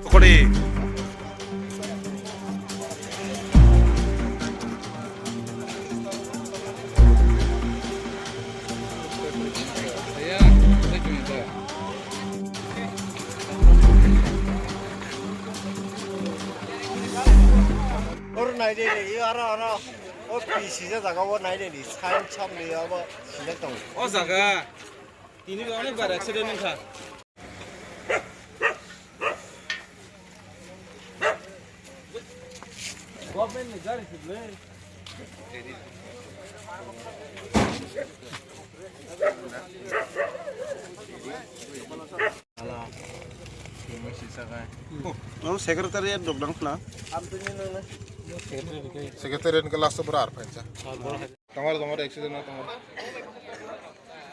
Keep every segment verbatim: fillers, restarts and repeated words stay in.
Pokori. Oro nai de, aro, aro. O pisi ja jaga o nai de, sain chap ni abo sijak tong. O jaga. Tini onek bar accident wngkha. Government ni gari sibole. Hala. Tini sisa kai. Nono secretariat dok dang khna. Secretariat ke last bora ar phaisa. Tongor, tongor, accident na tongor.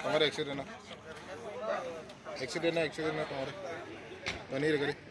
Tongor, accident na. Accident na, accident na tongor. Tani re gari.